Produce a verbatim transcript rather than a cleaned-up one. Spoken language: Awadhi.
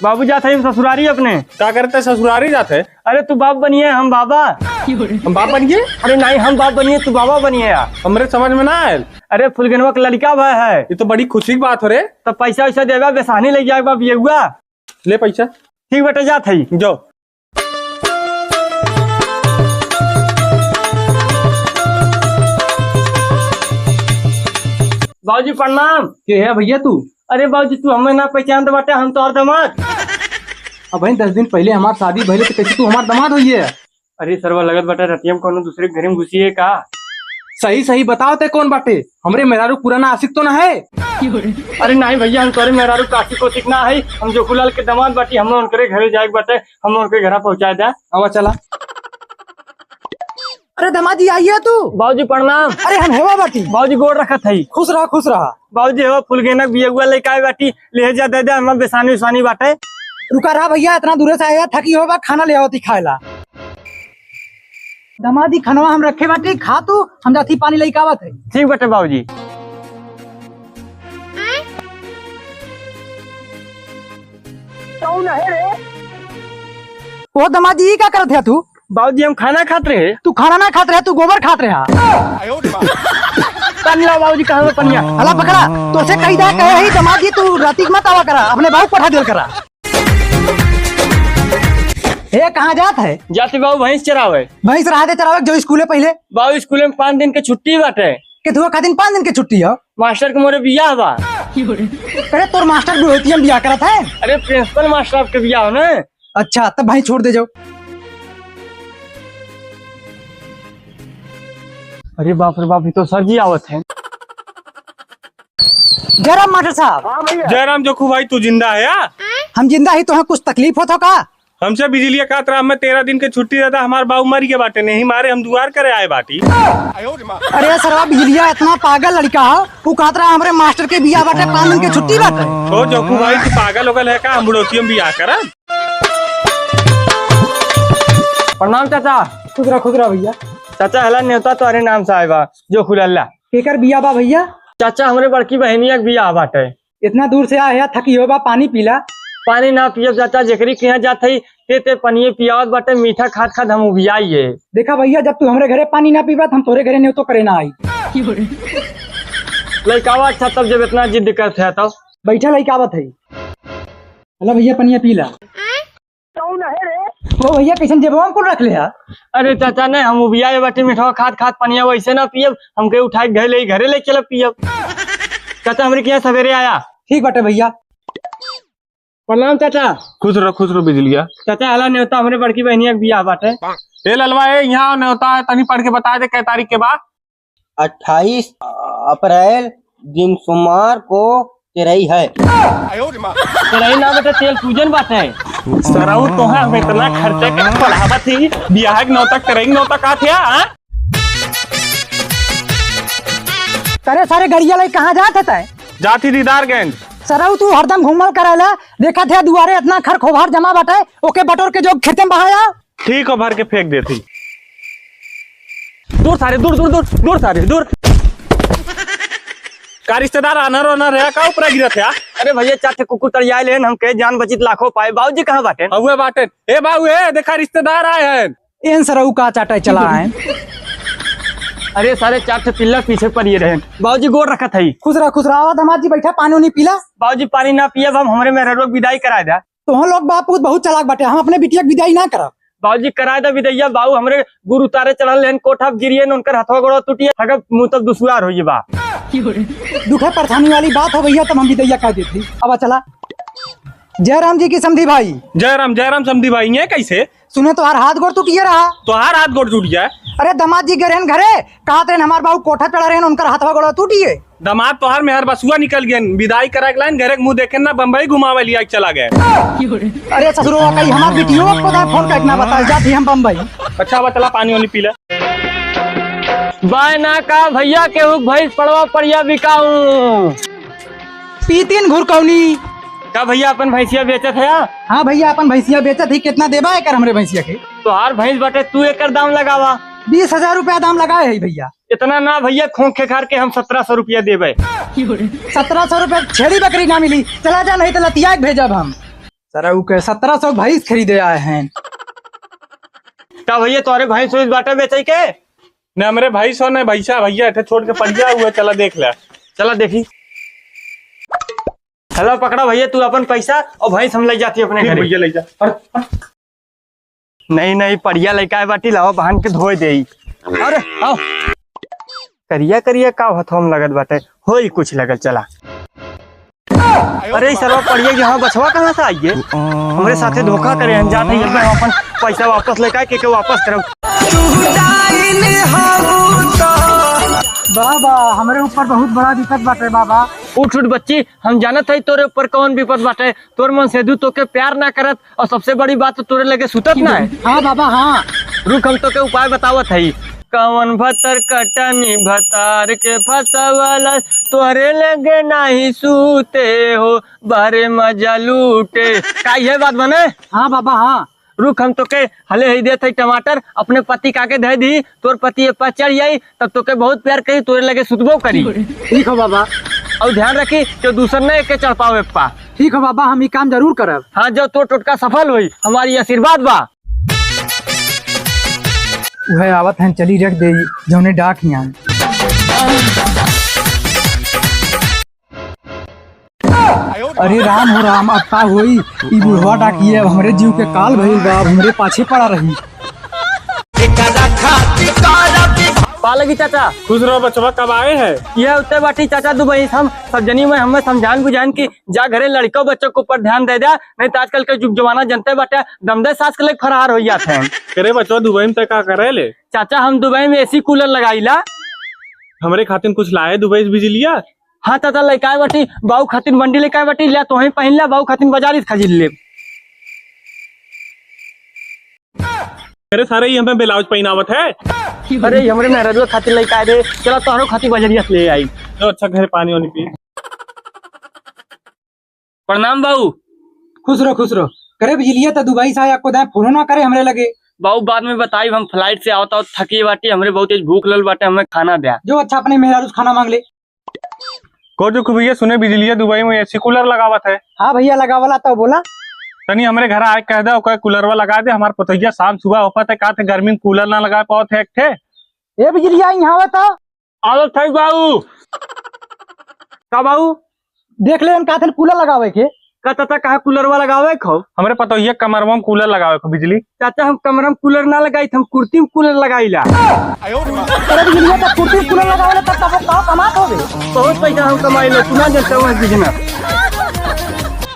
बाबू जात है ससुरारी अपने। का करते ससुरारी जात है? अरे तू बाप बनिए, हम बाबा। हम बाप बनिए? अरे नहीं, हम बाप बनिए, तू बाबा बनिए यार। हमरे समझ में ना आयल। अरे फुलगेनवा के लड़का भय है। ये तो बड़ी खुशी की बात हो रे। तो पैसा वैसा देवा, बेसानी ले जाए बाप ये हुआ। ले पैसा। ठीक बेटा, जात है। जाओ। बाबूजी प्रणाम। के है भैया तू? अरे बाबूजी, तू हमें ना पहचानत बाटे, हम तोहर दामाद। अब भाई, दस दिन पहले हमार शादी भइले, तो कैसे तू हमार दामाद होइए? अरे सरवा, लगत बाटे रतिया में कौनो दूसरे के घर में घुसी है का? सही सही बताओ, ते कौन बाटे? हमरे मेहरारू पुराना आशिक तो ना है? अरे नहीं भैया, हम तोरे मेहरारू का आशिक ओशिक ना है, हम जोखूलाल के दामाद बाटी, हम उनकरे घरे जाए के बाटे, हम उनके घरा पहुँचा दे। आवा चला। अरे दामाद जी, आइए तू। बाबूजी प्रणाम। अरे हम हेवा बाटी। बाबूजी गोड़ रखत हई। खुश रहा, खुश रहा। बाबूजी हेवा फुलगेना के बियगुआ लेके आए बाटी, ले जा दे दे, हमार बेसानी उसानी बाटे। रुका रहा भैया, इतना दूरे से आया, थकी हो बा, खाना ले आवती खाएला। दामाद जी, खनवा हम रखे बाटी, खा तू, हम जाती पानी लेके आवत है। ठीक बाटे बाबूजी। कौन है रे? ओ दामाद जी, ई का करत है तू? बाबूजी, हम खाना खात रहे। तू खाना ना खात रहे, तू गोबर खात रहे। पनिया बाबूजी, कहाँ में पनिया? हला पकड़ा, तो से कही दा, कहे ही दामाद जी, तू राती के मत आवा करा, अपने बाबू पठा दियल करा। ए, कहाँ जात है? जाती बाबू भैंस चरावे। भैंस रहा दे चरावे, जो स्कूले पहले। बाबू, स्कूले में पाँच दिन के छुट्टी बाटे। के धुआ खातिन पाँच दिन के छुट्टी हो? मास्टर के मोरे बियाह बा। अरे तोर मास्टर बुढ़ौतिया में बियाह करत है? अरे प्रिंसिपल मास्टर साहब के बियाह हो ना। अच्छा, तब भाई छोड़ दे जाओ। अरे बाप रे बाप, ये तो सर जी आवत है। जयराम मास्टर साहब। हाँ भैया। जयराम जोखू भाई, तू जिंदा है या? हम जिंदा ही तो हैं, कुछ तकलीफ हो तो का? हमसे बिजलिया कहत रहा, हमें तेरह दिन के छुट्टी रहता, हमार बाबू मर गए बाटे, नहीं मारे हम दुआर करे आए बाटी। अरे सरवा, बिजलिया इतना पागल लड़का हो, वो कहत रहा हमरे मास्टर के बियाह बाटे, पाँच दिन के छुट्टी बाटे। ओ जोखू भाई, तू पागल होगल है का? हम बुढ़ौतिया में बियाह करब? प्रणाम चाचा। खुश रह, खुश रह भैया। चाचा, हला नेवता तोहरे नाम से आए बा, जोखूलाल। केकर बियाह बा भैया? चाचा, हमरे बड़की बहनिया के बियाह बाटे। इतना दूर से आया है, थकी हो बा, पानी पीला। पानी ना पियब चाचा, जेकरी के यहाँ जात हई, ते ते पनिये पियावत बाटे, मीठा खात खात हम उबियाई है। देखा भैया, जब तू हमरे घरे पानी ना पीबा, त हम तोरे घरे नेवतो करे ना आई। लइकावा अच्छा, तब जब इतना जिद करत है तब। बैठा, लइका आवत है। हला भैया, पनिया पीला। कौन है रे? ओ भैया, कैसन जेबवा में कुल रख ले हा? अरे चाचा, नहीं, हम उबियाए बाटी, मिठवा खात खात पनिया वैसे ना पियब, हमके उठाए के घरे ले, घरे ले चलब पियब। चाचा, हमरे के यहाँ सवेरे आया। ठीक बाटे भैया। प्रणाम चाचा। खुश रहो, खुश रहो बिजलिया। चाचा, हला नेवता, हमरे बड़की बहनिया के बियाह बाटे। ए ललवा, ए, यहाँ नेवता है, तनी पढ़ के बता दे, कै तारीख के बा? अट्ठाईस अप्रैल, दिन सोमवार को तेरई है। तेरई ना बेटा, तेल पूजन बाटे। सरऊ तोहे हम इतना खर्चा कर पढ़ावत ही, बियाह के नौतक, तेरई के नौतक आत है, हाँ? अरे सारे गड़िया लई कहाँ जात है तै? जात ही दीदारगंज। सरऊ तू हरदम घूमल करेला, देखत है दुआरे इतना खर खोभार जमा बाटे, ओके बटोर के जो खेते में बहाया। ठीक हो, भर के फेंक देती। दूर सारे, दूर, दूर, दूर, दूर सारे, दूर। का रिश्तेदार आनर ओनर है, का ऊपर गिरत है? अरे भैया, चार ठे कुकुर तड़ियाए लेन, हमके जान बचित लाखों पाए। बाबूजी कहाँ बाटेन? हुए बाटेन। ए बाबू, ए, देखा रिश्तेदार आए हैं। एन सरऊ का चाटे चला आए। अरे सारे, चार ठे पिल्ला पीछे पड़िए रहे। बाबूजी गोड़ रखत है। खुश रहा, खुश रहा। आवा दामाद जी, बैठा, पानी उनी पीला। बाबूजी पानी ना पियब हम, हमरे मेहररुआ के विदाई कराए दा। तोहन लोग बाप पूत बहुत चालाक बाटे, हम अपने बिटिया के विदाई ना करब। बाबूजी, कराए दा विदैया, बाबू हमरे गुरु उतारे चढ़ल रहन, कोठा पे गिरियन, उनकर हथवा गोड़वा टूटिए, हगब मुँह तब दुसुआर होइए बा। दुखे परेशानी वाली बात हो भैया, तब हम विदैया कह देती। अब चला। जय राम जी की समधी भाई। जय राम, जय राम समधी भाई, ये कैसे? सुने तोहार हाथ गोड़ टूटिए रहा। तोहार हाथ गोड़ टूट जाए? अरे दामाद जी गए रहन घरे, कहत रहन हमार बाबू कोठा चढ़ा रहन, उनकर हथवा गोड़वा टूटिए। दामाद तोहार मेहर बसुआ निकल गए, विदाई करा के लाइन घरे के मुंह देखे ना, बम्बई घुमावे लिया के चला गए। अरे ससुरो, कहीं हमार बिटियो को ना फोन करके ना बताए, जाती हम बम्बई। अच्छा बा, चला पानी वानी पी ले। बाय ना का भैया, केहू के भैंस पड़वा पड़िया बिकाऊं। पी तीन घुरकौनी। का भैया अपन भैंसिया बेचत है? हाँ भैया, अपन भैंसिया बेचत ही। कितना देबा एकर हमरे भैंसिया के? तोहार भैंस बाटे, तू एकर दाम लगावा। बीस हजार रुपया दाम लगाए है भैया। इतना ना भैया, खोंखे खार के हम सत्रह सौ रुपया देबे। सत्रह सौ रुपया छेड़ी बकरी ना मिली, चला जा, नहीं तो लतिया के भेजब हम। तरह उ के सत्रह सौ भैंस खरीदे आए हैं। का भैया, तोहरे भैंस वैंस बाटे बेचे के? न हमरे भैंस हो, न भैंसा, भैया, एठे छोड़ के पड़िया हुआ, चला देख ले। चला देखी। हेलो, पकड़ा भैया, तू अपन पैसा और भैंस हम ले जाती अपने ठीक घरे। भैया, ले जा। अरे, नहीं, नहीं, पड़िया लइका है बाटी, लावा बहान के धोए देई। अरे, आओ। करिया, करिया का हथवा में लगत बाटे, होई कुछ लगल, चला। अरे, ई सरवा पड़िया के यहाँ बछवा कहाँ से आई है? हमरे साथे धोखा करे, हम जात हई, एकदम अपन पैसा वापस लेके आए, के, के वापस करब। बाबा, हमरे ऊपर बहुत बड़ा विपत बाटे बाबा। उठ, उठ बच्ची, हम जानत हई तोरे ऊपर कौन विपत बाटे। तोर मनसेधू तोके प्यार ना करत, और सबसे बड़ी बात तो तोरे लगे सुतत ना है। हाँ बाबा, हाँ। रुक, हम तोके उपाय बतावत हई। कवन भतर कटनी भतार के फसवलस, तोहरे लगे नाही सूते हो, बाहरे मजा लूटे। का ये बात बने? हाँ बाबा, हाँ। रुक, हम तोके हले ही देत हई टमाटर, अपने पति का के दे दी, तोर पति ये पर चढ़ जाई, तब तोके बहुत प्यार करी, तोरे लगे सुतबो करी। ठीक हो बाबा। और ध्यान रखी कि दूसर न एके चढ़ पावे पा। ठीक हो बाबा, हम ई काम जरूर करब। हाँ, जो तोर टोटका सफल होई, हमारी आशीर्वाद बा। उहे आवत हैं, चली रख दे जौने डाक हियां। अरे राम हो राम, अब का होई? ई बुढ़वा डाकिए अब हमरे जीव के काल भइल बा, अब हमरे पाछे पड़ा रही। पालगी चाचा। खुश रहो बचवा, कब आए हैं? ये उत्ते बाटी चाचा दुबई से, हम सब जनी में हमें समझान बुझान कि जा घरे लड़का बच्चों के ऊपर ध्यान दे द्या, नहीं तो आजकल के जुग जमाना जनते बाटे, दमदे सास के लेके फरार हो जात हैं। करे बचवा, दुबई में ते का करे ले? चाचा, हम दुबई में एसी कूलर लगाईला। हमरे खातिर कुछ लाए दुबई से बिजलिया? हाँ चाचा, लेके आए बाटी, बाऊ खातिर बंडी लेके आए बाटी, ले तोहे पहिन ला, बाऊ खातिर बाजारी से खरीद ले। अरे सारे, ये हमें ब्लाउज पहनावत है। अरे, ये हमरे मेहरारू खातिर लेके आए रे, चला तोहरो खातिर बजरिया से ले आई। जो अच्छा, घर पानी वानी पी। प्रणाम बाऊ। खुश रहो, खुश रहो। करे बिजलिया तो दुबई से आया, को दाए फोनो ना करे हमरे लगे। बाऊ, बाद में बताई, हम फ्लाइट से आवता, थकी बाटी, हमरे बहुत तेज भूख लल बाटे, हमें खाना द्या। जो अच्छा, अपने मेहरारू से खाना मांग ले। को जो भैया, सुने बिजलिया दुबई में एसी कूलर लगावत है। हाँ भैया, लगावला तो बोला। तनी हमरे घर आए कह दे, ओकर कूलरवा लगा दे, हमार पतोहिया शाम सुबह होपत है, का थे गर्मी में कूलर ना लगा पावत है एक ठे। ए बिजलिया, यहाँ आवा तो। आवत है बाऊ। का बाऊ? देख ले, इनका हाथन कूलर लगावे के। का चाचा, कहा कूलरवा लगावे खो? हमरे पतोहिया कमरवा में कूलर लगावे खो बिजली। चाचा, हम कमरा में कूलर ना लगाई, हम कुर्ती में कूलर लगाईला। अरे बिजलिया, तो कुर्ती में कूलर लगावे ला, तब, तब का कमात होबे? बहुत पैसा हम कमाई ला, तू ना जानता हूँ बिजनेस।